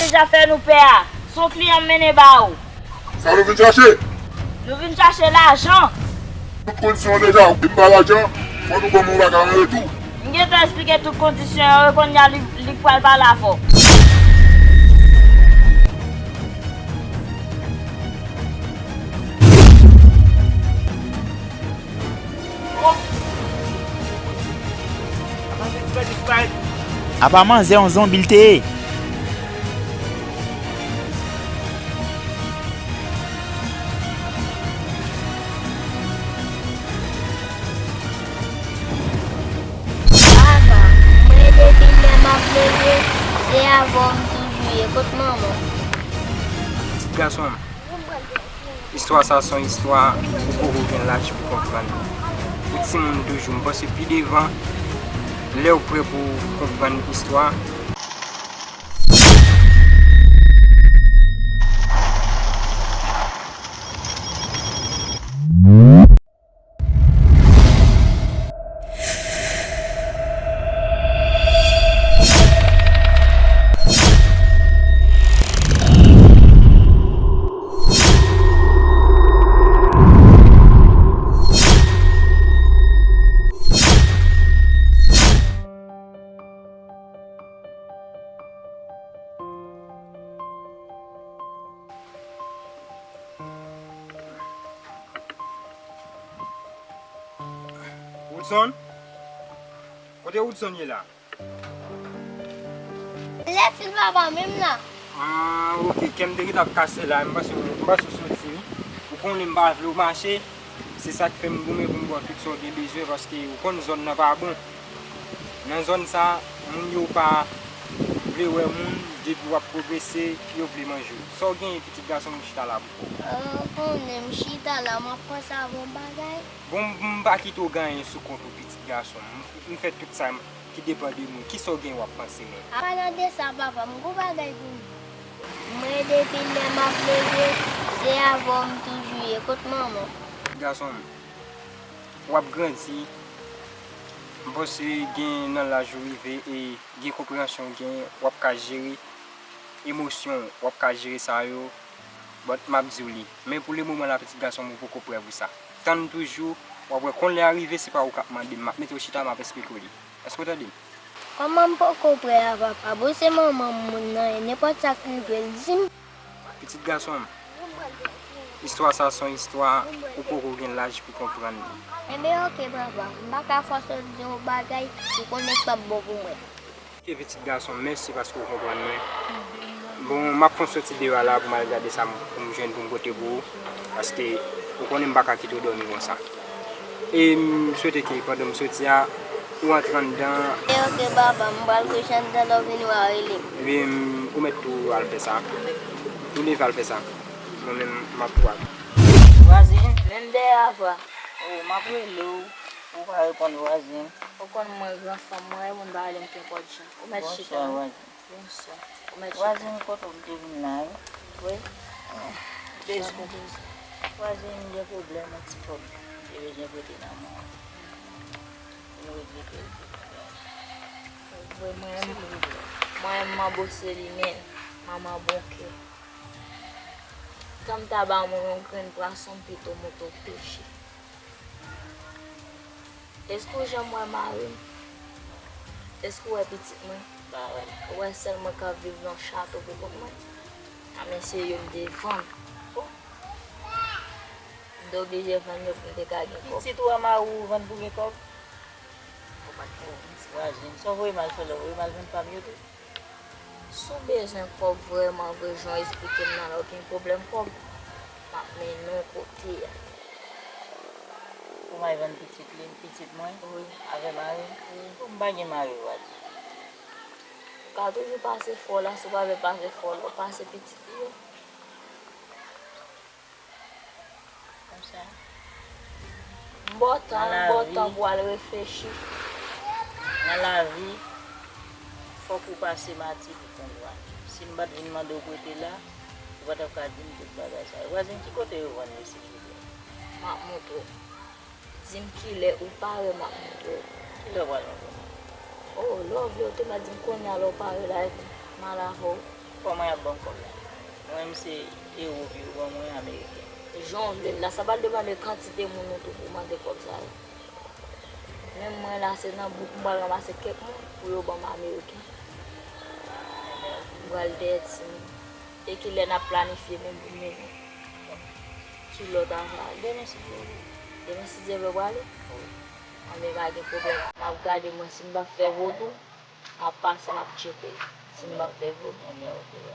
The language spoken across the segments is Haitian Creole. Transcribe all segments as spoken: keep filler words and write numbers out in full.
Deja fè nou pè a. Se yon kliyan m mennen ba ou. Sa nou vin chache? Nou vin chache lajan. Tout kondisyon an deja, ou pa lajan, fò nou ban m yon bagay an retou. M gentan eksplike tout kondisyon yo, e kounye a li, li pral pale avè w. Apa manzè yon zonbi l te ye? Papa, mwen depi lè m ap leve, se avè w m toujou ye. Kot manman w? Pitit gason m, istwa sa se yon istwa ou poko gen laj pou konprann li. Ou timoun toujou, m panse pi devan, lè w prè pou w konprann istwa. Woodson? Kote Woodson ye la? Lè ti papa menm la. Ah, ok, kè m te gentan ap kase la, m panse, m panse w soti, wi. Ou konnen m pa vle w mache, se sa k fè m goumen pou m ba w tout sa w gen bezwen, paske ou konn zòn nan pa bon. Nan zòn sa, moun yo pa vle wè moun, depi w ap pwogrese, yo vle manje w. Sa w genyen, pitit gason m, chita la pou kò w. Ah, ou konnen m chita la, m ap panse avè yon bagay. Bon, m pa kite w gen anyen sou kont ou, pitit gason m. M fè tout sa ki depann de mwen. Kisa w gen w ap panse menm? An palan de sa, papa, m gon bagay pou w di. Mwen, depi lè m ap leve, se avè w m toujou ye. Kot manman w? Gason m, w ap grandi. M panse gen nan laj ou rive e gen konpreyansyon w gen, w ap ka jere emosyon w, w ap ka jere sa yo. But m ap di w li. Men pou le moman la, pitit gason m, ou poko prè pou sa. Tann toujou, w ap wè kon lè a rive, se pa ou k ap mande m, m ap mete w chita, m ap esplike w li. Èske w tande m? Kòman m poko prè a, papa? Bon, se manman m moun nan ye, nenpòt sa k rive l, di m. Pitit gason m, istwa sa se yon istwa ou poko gen laj pou konprann li. Enben, ok, papa. M pa ka fòse w di yon bagay ou konnen k p ap bon pou mwen. Ok, pitit gason m, mèsi paske w konprann mwen. Bon, m ap fon soti deyò a la pou m al gade sa m, pou m jwenn pou m pote pou ou, paske ou konnen m pa ka kite w dòmi konsa. E m swete ke pandan m soti a, ou antre anndan. E ok, papa, m pral kouche anndan, lè w vini w a rele m. Wi, m, ou mèt tou al fè sa. Ou leve al fè sa. Mwen menm, m ap tou al. Vwazin, menm dèyè a, vwa. O, m ap rele w, ou pa reponn, vwazin. Ou konn mwen, gran fanm, mwen, moun pa rele m kenpòt jan. Ou mèt chita. Bonswa, vwazin. Bonswa. Ou mèt chita. Vwazin, kote w te vin la, wi? Wi. Bezwen. Vwazin, m gen pwoblèm, yon ti kòb m te bezwen prete nan men w. Pou m regle kèlke bagay. Vre, mwen menm, mwen menm, manbo se li menm. Manman bon kè. Tan m ta ba mwen yon grenn pwason, m pito monte w peche. Èske w janm wè mari m? Èske w wè pitit mwen? Pa wè. Ou wè sèl mwen k ap viv nan chato pou kont mwen? A, men se yo m te vann. M te oblije vann yo pou m te ka gen kòb. Pitit ou a mari w vann pou gen kòb? Ou pa t konprann sa. Vwazin, sa w voye m al fè la, w voye m al vann fanm yo tou? Si w bezwen kòb vrèman vre, jan w esplike m nan la, w gen pwoblèm kòb, m ap mennen w kote a. Pou m al vann pitit li, pitit mwen? Wi. Avè mari m? Wi. Bon, m pa gen mari, vwazin. Ou ka toujou pase fò la, si w pa vle pase fò la, w pase pitit li yo. Konsa. M ba w tan, m ba w tan pou w al reflechi. Nan lavi, fòk ou pase mati pou konn vwazin. Si m pa t vin mande w prete la, ou pa t ap ka di m tout bagay sa yo. Vwazin, ki kote yo vann yo, silvouplè? M ap montre w. Di m kilè ou pare, m ap montre w. Kilè w pral montre m? O, lè w vle, ou te mèt di m kounye a lè w pare la, epi m al avè w. Kòman y ap ban m kòb la? Mwen menm se ewo yo ban mwen, ameriken. Jan w vle l la, sa pral depann de kantite moun ou tou pou mande kòb sa yo. Menm mwen la, se nan bouk m pral ranmase kèk moun pou yo ban m ameriken. M pral dèyè timoun. E kilè n ap planifye menm pou nou? Ki lòt afè? Demen si Dye vle. Demen si Dye vle w prale? Wi. Anben pa gen pwoblèm. M ap gade mwen si m p ap fè vodou. M ap pase, m ap tcheke. Si m p ap fè vodou, anben oke.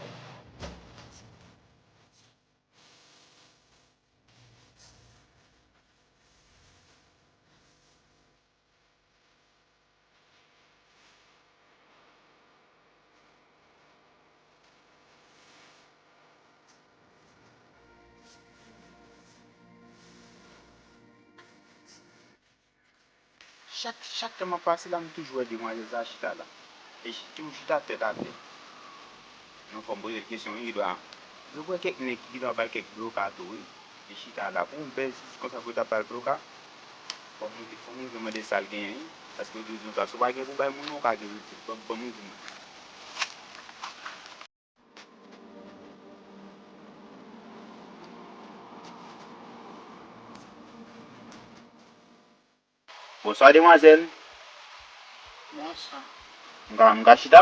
Chak, chak tan m ap pase la, m toujou wè demwazèl sa chita la. E chi-, toujou chita tèt atè. Yon fwa m poze l kesyon, wi, li dwa. Yo wè kèk nèg ki dwa ba l kèk bloka tou, wi. Li chita la pou yon bèl sous konsa pou yo ta ba l bloka. Fò m, fò m rive mande sa l genyen, wi. Paske yo toujou di konsa, si w pa gen pou bay moun, ou ka gen pou ban, ban moun di moun. Bonswa, demwazèl. Bonswa. M ka, m ka chita?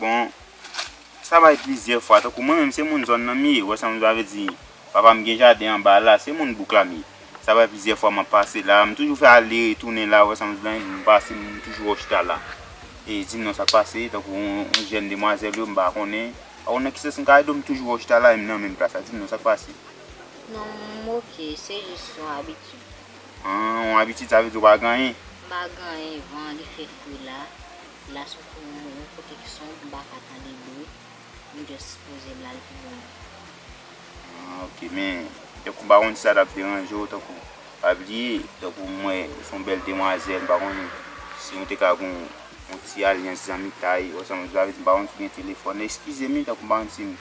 Bon, sa bay plizyè fwa, tankou mwen menm, se moun zòn nan m ye, ou wè sa m vle di. Papa m gen jaden anba la, se moun bouk la m ye. Sa bay plizyè fwa m ap pase la, m toujou fè ale retounen la, ou wè sa m vle di, m pase, m toujou wè w chita la. E di m non sa k pase, tankou yon, yon jèn demwazèl yo, m pa konnen. Pa konnen nan ki sans m ka ede w, m toujou wè w chita la, e m nan menm plas la, di m non sa k pase. Non, m oke, se jis yon abitid. Ah, yon abitid, sa vle di w pa gen anyen? M pa gen anyen, van an li fè fre la. La se yon, yon kote ki sonb, m pa ka tande bri. M just poze m la, li pi bon. Ah, oke, men, tankou m pa konn si sa t ap deranje w, tankou, pa bliye, tankou m wè, ou se yon bèl demwazèl, m pa konnen si nou te ka gen yon, yon ti alyans zanmitay, ou sa, m pa konn si w gen telefòn, eskize m, wi, tankou m pa konn si m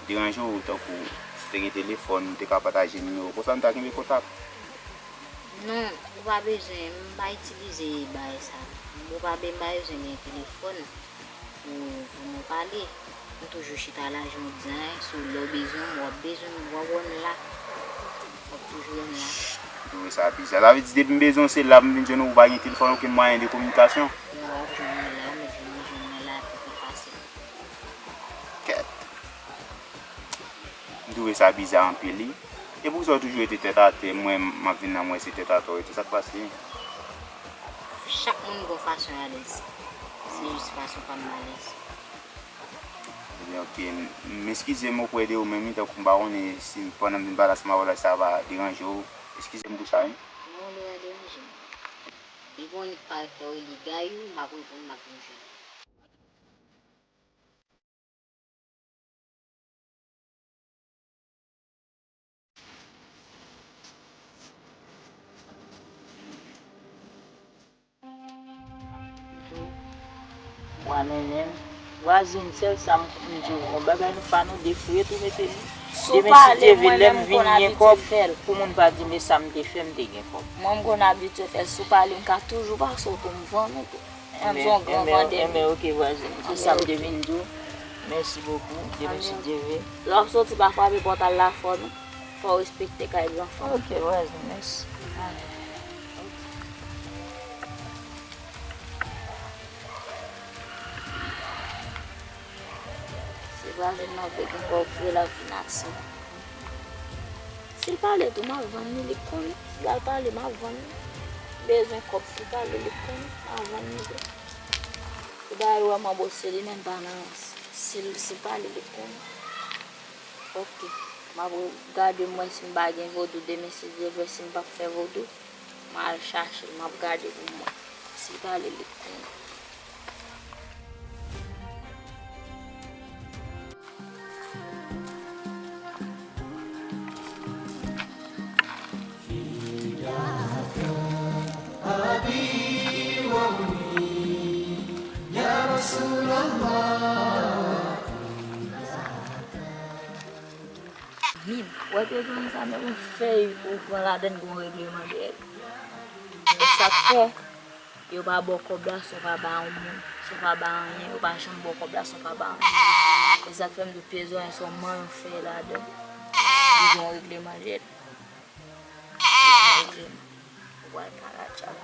deranje w, tankou si w te gen telefòn, nou te ka pataje nimewo, konsa nou ta kenbe kontak. Non, ou pa bezwen, m pa itilize bagay sa. Ou pa be-, m pa bezwen gen telefòn pou, pou nou pale. M toujou chita la, jan w di a, so lè w bezwen m, w ap bezwen m, w ap wè m la. W ap toujou wè m la. M twouve sa biza. Sa vle di depi m bezwen w, se la pou m vin jwenn ou, ou pa gen telefòn, okenn mwayen de kominikasyon? Non, w ap jwenn mwen la, m ap jwenn, jwenn mwen la, pi fasil. Kèt. M twouve sa biza anpil, wi. E poukisa w toujou rete tèt atè? Mwen, m ap vin la, m wè se tèt atè w rete. Sa k pase? Chak moun gon fason y alèz. Se jis fason pa m m alèz. Ebyen, oke. M, m eskize m oprè de ou menm, wi, tankou m pa konnen si pandan m vin pale ansanm avè w la, si sa va deranje w. Eskize m pou sa, wi. Non, li pa deranje m. Depi yon nèg parèt la, w rele Gayou, m ap reponn, m ap vin jwenn ou. Wa mennen m. Vwazin, sèl sa m di w, yon bagay nou pa nou defouye tou mete li. Si w pale, mwen menm m konn abitye fè l. Pou moun pa di, men sa m te fè, m te gen kòb. Mwen m konn abitye fè l. Si w pale, m ka toujou pase w pou m vann ou tou. Mwen m se yon gran vandè. Enben, oke, vwazin. Se sa m te vin di w. Mèsi bokou. Demen si Dye vle. Lè w ap soti, pa frape pòt al la fò non. Fò w respekte kay gran fanm. Oke, vwazin, mèsi. Se vwazin nan vle gen kòb vre, l ap vin atire. Si l pale tou, m ap vann li, li konnen. Si l al pale, m ap vann li. Bezwen kòb, si l pale, li konnen, m ap vann li tou. Li pa wè m anbo se li menm pa nan rans. Si l, si l pale, li konnen. Oke. M ap gade m wè si m pa gen vodou demen, si Dye vle, si m p ap fè vodou. M al chache l, m ap gade pou m wè. Si l pale, li konnen. Bib. Ou wè pye zanmi sa, men yon fèy ou pran ladann gon regleman dèyè l. E sa k fè, yo pa ba w kòb la san w pa ba yon moun, san w pa ba anyen, yo pa janm ba w kòb la san w pa ba anyen. E sa k fè m di w pye zòrèy se yon manyen w fè ladan. Li gen yon regleman dèyè l. Ou pral pa la djab.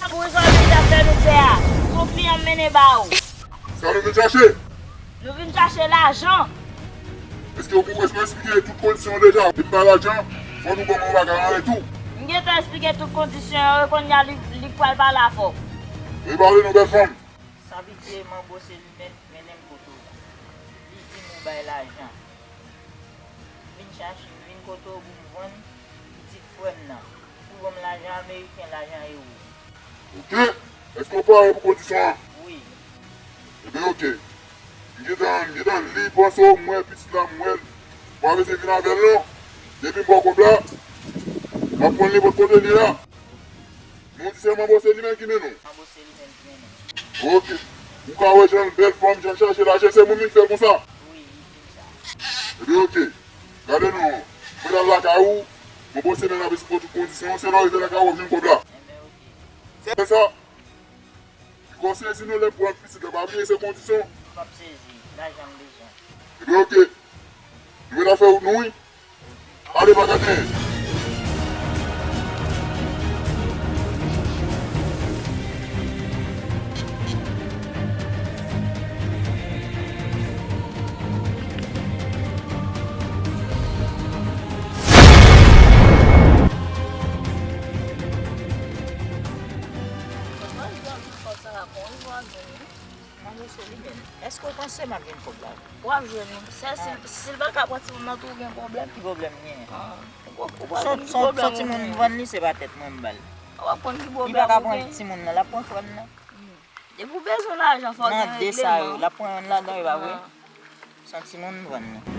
Pou rezon li t ap fè nou pè a, se yon kliyan m mennen ba ou. Sa nou vin chache? Nou vin chache lajan. Èske w, èske w eksplike tout kondisyon an deja? Depi m ba lajan, fò nou ban mwen yon bagay an retou. M gentan eksplike tout kondisyon yo, e kounye a li, li pral pale avè w. Repare non, bèl fanm. San pitye, Manbo se li menm ki mennen m kote w la. Li di m ou bay lajan. M vin chache, m vin kote w pou m vann pitit frè m nan. Ou ban m lajan ameriken, lajan ewo. Oke. Èske w pare pou kondisyon an? Wi. Ebyen, oke. M gentan, m gentan li panse w, m wè pitit la, m wè l. M pa bezwen vin avè l non. Depi m ba w kòb la, m ap pran l nenpòt kote l ye a. Nou di se Manbo se li menm ki mennen w. Manbo se li menm ki mennen m. Oke. Ou ka wè jan l bèl fanm, jan l chache lajan, se moun li k fè l konsa. Wi, li di m sa. Ebyen, oke. Gade non. Mwen al lakay ou. Manbo se menm ap esplike tout kondisyon. Se lè w rive lakay ou, w ap jwenn kòb la. Ebyen, oke. Se sa. Piga w sezi non lè m pran pitit la, pa bliye se kondisyon. M p ap sezi, lajan m bezwen. Ebyen, oke. Nou mèt ap fè wout nou, wi. Ale, pa gade. Manbo se li menm. Èske w panse m ap jwenn kòb la? W ap jwenn wi. Sèl si, si l pa ka pran timoun nan tou, ou gen pwoblèm. Ki pwoblèm m genyen? Ah, ou, ou pral jwenn ki pwoblèm ou genyen. Se yon timoun m vann li, se pa tèt mwen m ba l. W ap konn ki pwoblèm ou genyen. Li pa ka pran timoun nan, l ap pran frè m nan. Hmm. Depi w bezwen lajan, fò w gen regleman. Nan de sa yo, l ap pran yonn ladan yo, pa vre? Ah. Se yon timoun m vann li.